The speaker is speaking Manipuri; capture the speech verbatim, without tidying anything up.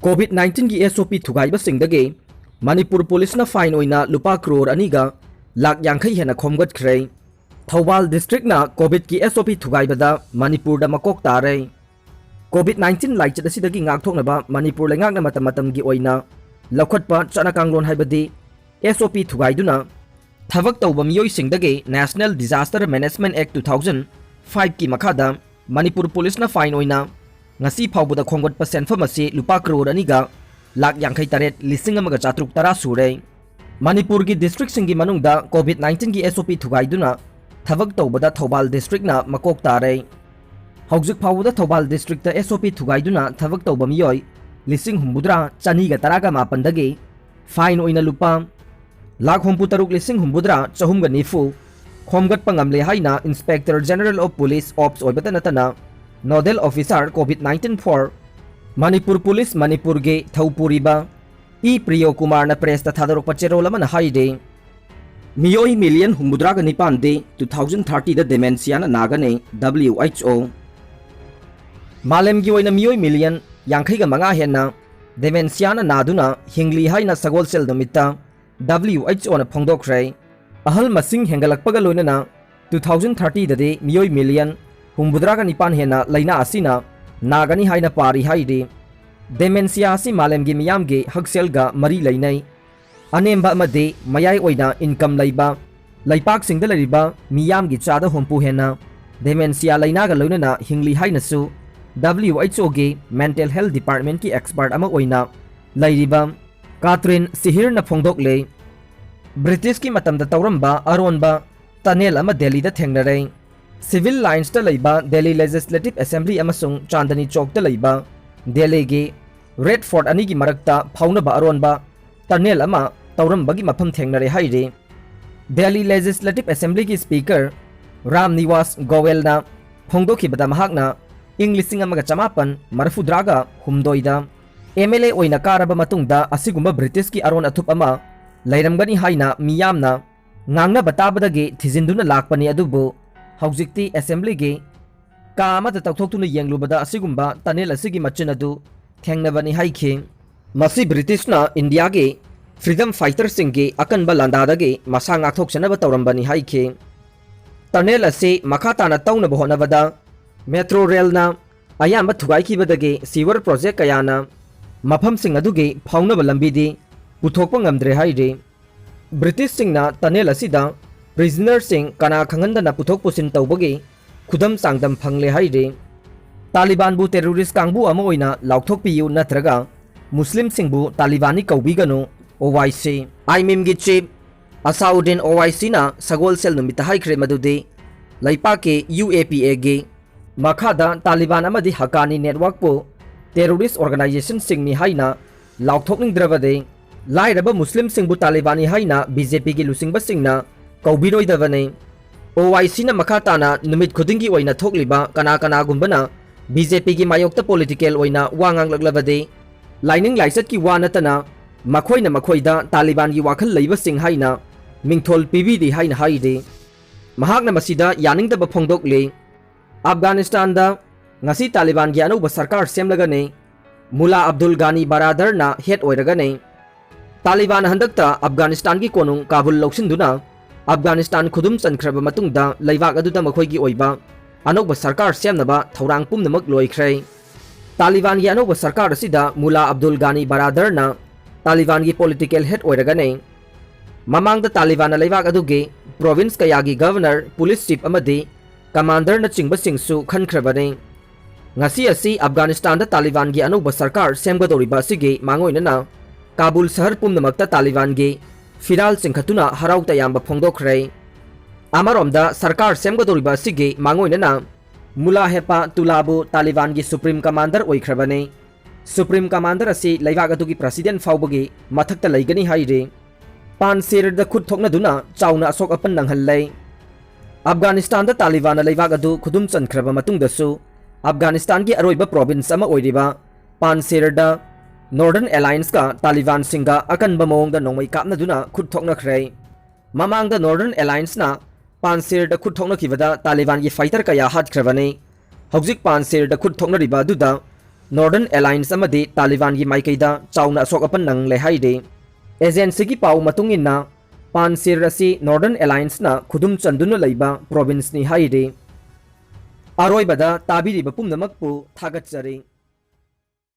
COVID nineteen ꯒꯤ S O P ꯊꯨꯒꯥꯏꯕꯁꯤꯡꯗꯒꯤ ꯃꯅꯤꯄꯨꯔ ꯄꯨꯂꯤꯁꯅ fine ꯑꯣꯏꯅ ꯂꯨꯄꯥ ꯀ꯭ꯔꯣꯔ ꯑꯅꯤꯒ ꯂꯥꯈ ꯌꯥꯡꯈꯩ ꯍꯦꯟꯅ ꯈꯣꯝꯒꯠꯈ꯭ꯔꯦ꯫ ꯊꯧꯕꯥꯜ district ꯅ COVID ꯀꯤ S O P ꯊꯨꯒꯥꯏꯕꯗ ꯃꯅꯤꯄꯨꯔꯗ ꯃꯀꯣꯛ ꯇꯥꯔꯦ꯫ COVID nineteen ꯂꯥꯏꯆꯠ ꯑꯁꯤꯗꯒꯤ ꯉꯥꯛꯊꯣꯛꯅꯕ ꯃꯅꯤꯄꯨꯔ ꯂꯩꯉꯥꯛꯅ ꯃꯇꯝ ꯃꯇꯝꯒꯤ ꯑꯣꯏꯅ ꯂꯧꯈꯠꯄ ꯆꯠꯅ ꯀꯥꯡꯂꯣꯟ ꯍꯥꯏꯕꯗꯤ S O P ꯊꯨꯒꯥꯏꯗꯨꯅ ꯊꯕꯛ ꯇꯧꯕ ꯃꯤꯑꯣꯏꯁꯤꯡꯗꯒꯤ National Disaster Management Act two thousand five ꯀꯤ ꯃꯈꯥꯗ ꯃꯅꯤꯄꯨꯔ ꯄꯨꯂꯤꯁꯅ fine ꯑꯣꯏꯅ ꯉꯁꯤ ꯐꯥꯎꯕꯗ ꯈꯣꯝꯒꯠꯄ ꯁꯦꯟꯐꯝ ꯑꯁꯤ ꯂꯨꯄꯥ ꯀ꯭ꯔꯣꯔ ꯑꯅꯤꯒ ꯂꯥꯈ ꯌꯥꯡꯈꯩ ꯇꯔꯦꯠ ꯂꯤꯁꯤꯡ ꯑꯃꯒ ꯆꯥꯇ꯭ꯔꯨꯛ ꯇꯔꯥ ꯁꯨꯔꯦ꯫ ꯃꯅꯤꯄꯨꯔꯒꯤ district ꯁꯤꯡꯒꯤ ꯃꯅꯨꯡꯗ COVID nineteen ꯒꯤ S O P ꯊꯨꯒꯥꯏꯗꯨꯅ ꯊꯕꯛ ꯇꯧꯕꯗ ꯊꯧꯕꯥꯜ district ꯅ ꯃꯀꯣꯛ ꯇꯥꯔꯦ꯫ ꯍꯧꯖꯤꯛ ꯐꯥꯎꯕꯗ ꯊꯧꯕꯥꯜ district ꯇ S O P ꯊꯨꯒꯥꯏꯗꯨꯅ ꯊꯕꯛ ꯇꯧꯕ ꯃꯤꯑꯣꯏ ꯂꯤꯁꯤꯡ ꯍꯨꯝꯐꯨꯇꯔꯥ ꯆꯅꯤꯒ ꯇꯔꯥꯒ ꯃꯥꯄꯟꯗꯒꯤ fine ꯑꯣꯏꯅ ꯂꯨꯄꯥ ꯂꯥꯈ ꯍꯨꯝꯐꯨ ꯇꯔꯨꯛ ꯂꯤꯁꯤꯡ ꯍꯨꯝꯐꯨꯇꯔꯥ ꯆꯍꯨꯝꯒ ꯅꯤꯐꯨ ꯈꯣꯝꯒꯠꯄ ꯉꯝꯂꯦ ꯍꯥꯏꯅ Inspector General of Police, Ops ꯑꯣꯏꯕꯇ ꯅꯠꯇꯅ Nodal Officer COVID nineteen for Manipur police ꯃꯅꯤꯄꯨꯔꯒꯤ ꯊꯧꯄꯨꯔꯤꯕ ꯏ ꯄ꯭ꯔꯤꯌꯣ ꯀꯨꯃꯥꯔꯅ press ꯇ ꯊꯥꯗꯣꯔꯛꯄ ꯆꯦꯔꯣꯜ ꯑꯃꯅ ꯍꯥꯏꯔꯤ, ꯃꯤꯑꯣꯏ ꯃꯤꯂꯤꯌꯟ ꯍꯨꯝꯐꯨꯇꯔꯥꯒ ꯅꯤꯄꯥꯟꯗꯤ two thousand thirty ꯗ dementia ꯅ ꯅꯥꯒꯅꯤ, W H O꯫ ꯃꯥꯂꯦꯝꯒꯤ ꯑꯣꯏꯅ ꯃꯤꯑꯣꯏ ꯃꯤꯂꯤꯌꯟ ꯌꯥꯡꯈꯩꯒ ꯃꯉꯥ ꯍꯦꯟꯅ dementia ꯅ ꯅꯥꯗꯨꯅ ꯍꯤꯡꯂꯤ ꯍꯥꯏꯅ ꯁꯒꯣꯜꯁꯦꯜ ꯅꯨꯃꯤꯠꯇ W H O ꯅ ꯐꯣꯡꯗꯣꯛꯈ꯭ꯔꯦ꯫ ꯑꯍꯜ ꯃꯁꯤꯡ ꯍꯦꯟꯒꯠꯂꯛꯄꯒ ꯂꯣꯏꯅꯅ two thousand thirty ꯗꯗꯤ ꯃꯤꯑꯣꯏ ꯃꯤꯂꯤꯌꯟ ꯍꯨꯝꯐꯨꯇꯔꯥꯒ ꯅꯤꯄꯥꯟ ꯍꯦꯟꯅ ꯂꯥꯏꯅꯥ ꯑꯁꯤꯅ ꯅꯥꯒꯅꯤ ꯍꯥꯏꯅ ꯄꯥꯔꯤ ꯍꯥꯏꯔꯤ꯫ Dementia ꯑꯁꯤ ꯃꯥꯂꯦꯝꯒꯤ ꯃꯤꯌꯥꯝꯒꯤ ꯍꯛꯁꯦꯜꯒ ꯃꯔꯤ ꯂꯩꯅꯩ꯫ ꯑꯅꯦꯝꯕ ꯑꯃꯗꯤ ꯃꯌꯥꯏ ꯑꯣꯏꯅ income ꯂꯩꯕ ꯂꯩꯄꯥꯛꯁꯤꯡꯗ ꯂꯩꯔꯤꯕ ꯃꯤꯌꯥꯝꯒꯤ ꯆꯥꯗ ꯍꯨꯝꯐꯨ ꯍꯦꯟꯅ dementia ꯂꯥꯏꯅꯥꯒ ꯂꯣꯏꯅꯅ ꯍꯤꯡꯂꯤ ꯍꯥꯏꯅꯁꯨ W H O ꯒꯤ Mental Health Department ꯀꯤ expert ꯑꯃ ꯑꯣꯏꯅ ꯂꯩꯔꯤꯕ ꯀꯥꯇ꯭ꯔꯤꯟ ꯁꯤꯍꯤꯔꯅ ꯐꯣꯡꯗꯣꯛꯂꯦ꯫ ꯕ꯭ꯔꯤꯇꯤꯁꯀꯤ ꯃꯇꯝꯗ ꯇꯧꯔꯝꯕ ꯑꯔꯣꯟꯕ tunnel ꯑꯃ ꯗꯦꯜꯂꯤꯗ ꯊꯦꯡꯅꯔꯦ꯫ Civil Lines ꯇ ꯂꯩꯕ Delhi Legislative Assembly ꯑꯃꯁꯨꯡ ꯆꯥꯟꯗꯅꯤ ꯆꯧꯛꯇ ꯂꯩꯕ ꯗꯦꯜꯂꯤꯒꯤ Red Fort ꯑꯅꯤꯒꯤ ꯃꯔꯛꯇ ꯐꯥꯎꯅꯕ ꯑꯔꯣꯟꯕ tunnel ꯑꯃ ꯇꯧꯔꯝꯕꯒꯤ ꯃꯐꯝ ꯊꯦꯡꯅꯔꯦ ꯍꯥꯏꯔꯤ꯫ Delhi Legislative Assembly ꯒꯤ Speaker ꯔꯥꯝ ꯅꯤꯋꯥꯁ ꯒꯣꯋꯦꯜꯅ ꯐꯣꯡꯗꯣꯛꯈꯤꯕꯗ, ꯃꯍꯥꯛꯅ ꯏꯪ ꯂꯤꯁꯤꯡ ꯑꯃꯒ ꯆꯃꯥꯄꯟ ꯃꯔꯤꯐꯨꯇꯔꯥꯒ ꯍꯨꯝꯗꯣꯏꯗ M L A ꯑꯣꯏꯅ ꯀꯥꯔꯕ ꯃꯇꯨꯡꯗ ꯑꯁꯤꯒꯨꯝꯕ ꯕ꯭ꯔꯤꯇꯤꯁꯀꯤ ꯑꯔꯣꯟ ꯑꯊꯨꯞ ꯑꯃ ꯂꯩꯔꯝꯒꯅꯤ ꯍꯥꯏꯅ ꯃꯤꯌꯥꯝꯅ ꯉꯥꯡꯅꯕ ꯇꯥꯕꯗꯒꯤ ꯊꯤꯖꯤꯟꯗꯨꯅ ꯂꯥꯛꯄꯅꯤ, ꯑꯗꯨꯕꯨ ꯍꯧꯖꯤꯛꯇꯤ Assembly ꯒꯤ ꯀꯥ ꯑꯃꯗ ꯇꯧꯊꯣꯛꯇꯨꯅ ꯌꯦꯡꯂꯨꯕꯗ ꯑꯁꯤꯒꯨꯝꯕ tunnel ꯑꯁꯤꯒꯤ ꯃꯆꯤꯟ ꯑꯗꯨ ꯊꯦꯡꯅꯕꯅꯤ ꯍꯥꯏꯈꯤ꯫ ꯃꯁꯤ ꯕ꯭ꯔꯤꯇꯤꯁꯅ ꯏꯟꯗꯤꯌꯥꯒꯤ ꯐ꯭ꯔꯤꯗꯝ ꯐꯥꯏꯇꯔꯁꯤꯡꯒꯤ ꯑꯀꯟꯕ ꯂꯥꯟꯗꯥꯗꯒꯤ ꯃꯁꯥ ꯉꯥꯛꯊꯣꯛꯆꯅꯕ ꯇꯧꯔꯝꯕꯅꯤ ꯍꯥꯏꯈꯤ꯫ ꯇꯅꯦꯜ ꯑꯁꯤ ꯃꯈꯥ ꯇꯥꯅ ꯇꯧꯅꯕ ꯍꯣꯠꯅꯕꯗ ꯃꯦꯇ꯭ꯔꯣ ꯔꯦꯜꯅ ꯑꯌꯥꯝꯕ ꯊꯨꯒꯥꯏꯈꯤꯕꯗꯒꯤ ꯁꯤꯋꯔ ꯄ꯭ꯔꯣꯖꯦꯛ ꯀꯌꯥꯅ ꯃꯐꯝꯁꯤꯡ ꯑꯗꯨꯒꯤ ꯐꯥꯎꯅꯕ ꯂꯝꯕꯤꯗꯤ ꯄꯨꯊꯣꯛꯄ ꯉꯝꯗ꯭ꯔꯦ ꯍꯥꯏꯔꯤ꯫ ꯕ꯭ꯔꯤꯇꯤꯁꯁꯤꯡꯅ ꯇꯅꯦꯜ ꯑꯁꯤꯗ ꯄ꯭ꯔꯤꯖꯅꯔꯁꯤꯡ ꯀꯅꯥ ꯈꯪꯍꯟꯗꯅ ꯄꯨꯊꯣꯛ ꯄꯨꯁꯤꯟ ꯇꯧꯕꯒꯤ ꯈꯨꯗꯝ ꯆꯥꯡꯗꯝ ꯐꯪꯂꯦ ꯍꯥꯏꯔꯤ꯫ ꯇꯥꯂꯤꯕꯥꯟꯕꯨ ꯇꯦꯔꯣꯔꯤꯁ ꯀꯥꯡꯕꯨ ꯑꯃ ꯑꯣꯏꯅ ꯂꯥꯎꯊꯣꯛꯄꯤꯌꯨ ꯅꯠꯇ꯭ꯔꯒ ꯃꯨꯁꯂꯤꯝꯁꯤꯡꯕꯨ ꯇꯥꯂꯤꯕꯥꯅꯤ ꯀꯧꯕꯤꯒꯅꯨ, ꯑꯣ ꯑꯥꯏ ꯁꯤ꯫ ꯑꯥꯏꯃꯤꯝꯒꯤ ꯆꯤꯐ ꯑꯁꯥꯎꯗꯤꯟ ꯑꯣ ꯑꯥꯏ ꯁꯤꯅ ꯁꯒꯣꯜꯁꯦꯜ ꯅꯨꯃꯤꯠꯇ ꯍꯥꯏꯈ꯭ꯔꯦ ꯃꯗꯨꯗꯤ ꯂꯩꯄꯥꯛꯀꯤ ꯌꯨ ꯑꯦ ꯄꯤ ꯑꯦꯒꯤ ꯃꯈꯥꯗ ꯇꯥꯂꯤꯕꯥꯟ ꯑꯃꯗꯤ ꯍꯛꯀꯥꯅꯤ ꯅꯦꯠꯋꯥꯔꯛꯄꯨ ꯇꯦꯔꯣꯔꯤꯁ ꯑꯣꯔꯒꯅꯥꯏꯖꯦꯁꯟꯁꯤꯡꯅꯤ ꯍꯥꯏꯅ ꯂꯥꯎꯊꯣꯛꯅꯤꯡꯗ꯭ꯔꯕꯗꯤ ꯂꯥꯏꯔꯕ ꯃꯨꯁꯂꯤꯝꯁꯤꯡꯕꯨ ꯇꯥꯂꯤꯕꯥꯅꯤ ꯍꯥꯏꯅ ꯕꯤ ꯖꯦ ꯄꯤꯒꯤ ꯂꯨꯆꯤꯡꯕꯁꯤꯡꯅ ꯀꯧꯕꯤꯔꯣꯏꯗꯕꯅꯤ꯫ ꯑꯣ ꯑꯥꯏ ꯁꯤꯅ ꯃꯈꯥ ꯇꯥꯅ ꯅꯨꯃꯤꯠ ꯈꯨꯗꯤꯡꯒꯤ ꯑꯣꯏꯅ ꯊꯣꯛꯂꯤꯕ ꯀꯅꯥ ꯀꯅꯥꯒꯨꯝꯕꯅ ꯕꯤ ꯖꯦ ꯄꯤꯒꯤ ꯃꯥꯌꯣꯛꯇ ꯄꯣꯂꯤꯇꯤꯀꯦꯜ ꯑꯣꯏꯅ ꯋꯥ ꯉꯥꯡꯂꯛꯂꯕꯗꯤ ꯂꯥꯏꯅꯤꯡ ꯂꯥꯏꯆꯠꯀꯤ ꯋꯥ ꯅꯠꯇꯅ ꯃꯈꯣꯏꯅ ꯃꯈꯣꯏꯗ ꯇꯥꯂꯤꯕꯥꯟꯒꯤ ꯋꯥꯈꯜ ꯂꯩꯕꯁꯤꯡ ꯍꯥꯏꯅ ꯃꯤꯡꯊꯣꯜ ꯄꯤꯕꯤꯔꯤ ꯍꯥꯏꯅ ꯍꯥꯏꯔꯤ꯫ ꯃꯍꯥꯛꯅ ꯃꯁꯤꯗ ꯌꯥꯅꯤꯡꯗꯕ ꯐꯣꯡꯗꯣꯛꯂꯤ꯫ ꯑꯐꯒꯥꯅꯤꯁꯇꯥꯟꯗ ꯉꯁꯤ ꯇꯥꯂꯤꯕꯥꯟꯒꯤ ꯑꯅꯧꯕ ꯁꯔꯀꯥꯔ ꯁꯦꯝꯂꯒꯅꯤ꯫ ꯃꯨꯂꯥ ꯑꯕꯗꯨꯜ ꯒꯥꯅꯤ ꯕꯔꯥꯗꯔꯅ ꯍꯦꯠ ꯑꯣꯏꯔꯒꯅꯤ꯫ ꯇꯥꯂꯤꯕꯥꯟ ꯍꯟꯗꯛꯇ ꯑꯐꯒꯥꯅꯤꯁꯇꯥꯟꯒꯤ ꯀꯣꯅꯨꯡ ꯀꯥꯕꯨꯜ ꯂꯧꯁꯤꯟꯗꯨꯅ ꯑꯐꯒꯥꯅꯤꯁꯇꯥꯟ ꯈꯨꯗꯨꯝ ꯆꯟꯈ꯭ꯔꯕ ꯃꯇꯨꯡꯗ ꯂꯩꯕꯥꯛ ꯑꯗꯨꯗ ꯃꯈꯣꯏꯒꯤ ꯑꯣꯏꯕ ꯑꯅꯧꯕ ꯁꯔꯀꯥꯔ ꯁꯦꯝꯅꯕ ꯊꯧꯔꯥꯡ ꯄꯨꯝꯅꯃꯛ ꯂꯣꯏꯈ꯭ꯔꯦ꯫ ꯇꯥꯂꯤꯕꯥꯟꯒꯤ ꯑꯅꯧꯕ ꯁꯔꯀꯥꯔ ꯑꯁꯤꯗ ꯃꯨꯂꯥ ꯑꯕꯗꯨꯜ ꯒꯥꯅꯤ ꯕꯔꯥꯗꯔꯅ ꯇꯥꯂꯤꯕꯥꯟꯒꯤ ꯄꯣꯂꯤꯇꯤꯀꯦꯜ ꯍꯦꯠ ꯑꯣꯏꯔꯒꯅꯤ꯫ ꯃꯃꯥꯡꯗ ꯇꯥꯂꯤꯕꯥꯟꯅ ꯂꯩꯕꯥꯛ ꯑꯗꯨꯒꯤ ꯄ꯭ꯔꯣꯚꯤꯟꯁ ꯀꯌꯥꯒꯤ ꯒꯚꯔꯅꯔ, ꯄꯨꯂꯤꯁ ꯆꯤꯐ ꯑꯃꯗꯤ ꯀꯃꯥꯟꯗꯔꯅꯆꯤꯡꯕꯁꯤꯡꯁꯨ ꯈꯟꯈ꯭ꯔꯕꯅꯤ꯫ ꯉꯁꯤ ꯑꯁꯤ ꯑꯐꯒꯥꯅꯤꯁꯇꯥꯟꯗ ꯇꯥꯂꯤꯕꯥꯟꯒꯤ ꯑꯅꯧꯕ ꯁꯔꯀꯥꯔ ꯁꯦꯝꯒꯗꯧꯔꯤꯕ ꯑꯁꯤꯒꯤ ꯃꯥꯡꯑꯣꯏꯅꯅ ꯀꯥꯕꯨꯜ ꯁꯍꯔ ꯄꯨꯝꯅꯃꯛꯇ ꯇꯥꯂꯤꯕꯥꯟꯒꯤ ꯐꯤꯔꯥꯜ ꯆꯤꯡꯈꯠꯇꯨꯅ ꯍꯔꯥꯎ ꯇꯌꯥꯝꯕ ꯐꯣꯡꯗꯣꯛꯈ꯭ꯔꯦ꯫ ꯑꯃꯔꯣꯝꯗ ꯁꯔꯀꯥꯔ ꯁꯦꯝꯒꯗꯧꯔꯤꯕ ꯑꯁꯤꯒꯤ ꯃꯥꯡꯑꯣꯏꯅꯅ ꯃꯨꯂꯥ ꯍꯦꯄꯥ ꯇꯨꯂꯥꯕꯨ ꯇꯥꯂꯤꯕꯥꯟꯒꯤ ꯁꯨꯄ꯭ꯔꯤꯝ ꯀꯃꯥꯟꯗꯔ ꯑꯣꯏꯈ꯭ꯔꯕꯅꯤ꯫ ꯁꯨꯄ꯭ꯔꯤꯝ ꯀꯃꯥꯟꯗꯔ ꯑꯁꯤ ꯂꯩꯕꯥꯛ ꯑꯗꯨꯒꯤ ꯄ꯭ꯔꯁꯤꯗꯦꯟ ꯐꯥꯎꯕꯒꯤ ꯃꯊꯛꯇ ꯂꯩꯒꯅꯤ ꯍꯥꯏꯔꯤ꯫ ꯄꯥꯟꯁꯦꯔꯗ ꯈꯨꯠ ꯊꯣꯛꯅꯗꯨꯅ ꯆꯥꯎꯅ ꯑꯁꯣꯛ ꯑꯄꯟ ꯅꯪꯍꯜꯂꯦ꯫ ꯑꯐꯒꯥꯅꯤꯁꯇꯥꯟꯗ ꯇꯥꯂꯤꯕꯥꯟꯅ ꯂꯩꯕꯥꯛ ꯑꯗꯨ ꯈꯨꯗꯨꯝ ꯆꯟꯈ꯭ꯔꯕ ꯃꯇꯨꯡꯗꯁꯨ ꯑꯐꯒꯥꯅꯤꯁꯇꯥꯟꯒꯤ ꯑꯔꯣꯏꯕ ꯄ꯭ꯔꯣꯚꯤꯟꯁ ꯑꯃ ꯑꯣꯏꯔꯤꯕ ꯄꯥꯟꯁꯦꯔꯗ ꯅꯣꯔꯗꯔꯟ ꯑꯦꯂꯥꯌꯟꯁꯀ ꯇꯥꯂꯤꯕꯥꯟꯁꯤꯡꯒ ꯑꯀꯟꯕ ꯃꯑꯣꯡꯗ ꯅꯣꯡꯃꯩ ꯀꯥꯞꯅꯗꯨꯅ ꯈꯨꯠ ꯊꯣꯛꯅꯈ꯭ꯔꯦ꯫ ꯃꯃꯥꯡꯗ ꯅꯣꯔꯗꯔꯟ ꯑꯦꯂꯥꯌꯟꯁꯅ ꯄꯥꯟꯁꯦꯔꯗ ꯈꯨꯠ ꯊꯣꯛꯅꯈꯤꯕꯗ ꯇꯥꯂꯤꯕꯥꯟꯒꯤ ꯐꯥꯏꯇꯔ ꯀꯌꯥ ꯍꯥꯠꯈ꯭ꯔꯕꯅꯤ꯫ ꯍꯧꯖꯤꯛ ꯄꯥꯟꯁꯦꯔꯗ ꯈꯨꯠ ꯊꯣꯛꯅꯔꯤꯕ ꯑꯗꯨꯗ Northern Alliance ꯑꯃꯗꯤ ꯇꯥꯂꯤꯕꯥꯟꯒꯤ ꯃꯥꯏꯀꯩꯗ ꯆꯥꯎꯅ ꯑꯁꯣꯛ ꯑꯄꯟ ꯅꯪꯂꯦ ꯍꯥꯏꯔꯤ꯫ Agencyꯒꯤ ꯄꯥꯎ ꯃꯇꯨꯡ ꯏꯟꯅ, ꯄꯥꯟꯁꯤꯔ ꯑꯁꯤ Northern Allianceꯅ ꯈꯨꯗꯨꯝ ꯆꯟꯗꯨꯅ ꯂꯩꯕ provinceꯅꯤ ꯍꯥꯏꯔꯤ꯫ ꯑꯔꯣꯏꯕꯗ ꯇꯥꯕꯤꯔꯤꯕ ꯄꯨꯝꯅꯃꯛꯄꯨ ꯊꯥꯒꯠꯆꯔꯤ꯫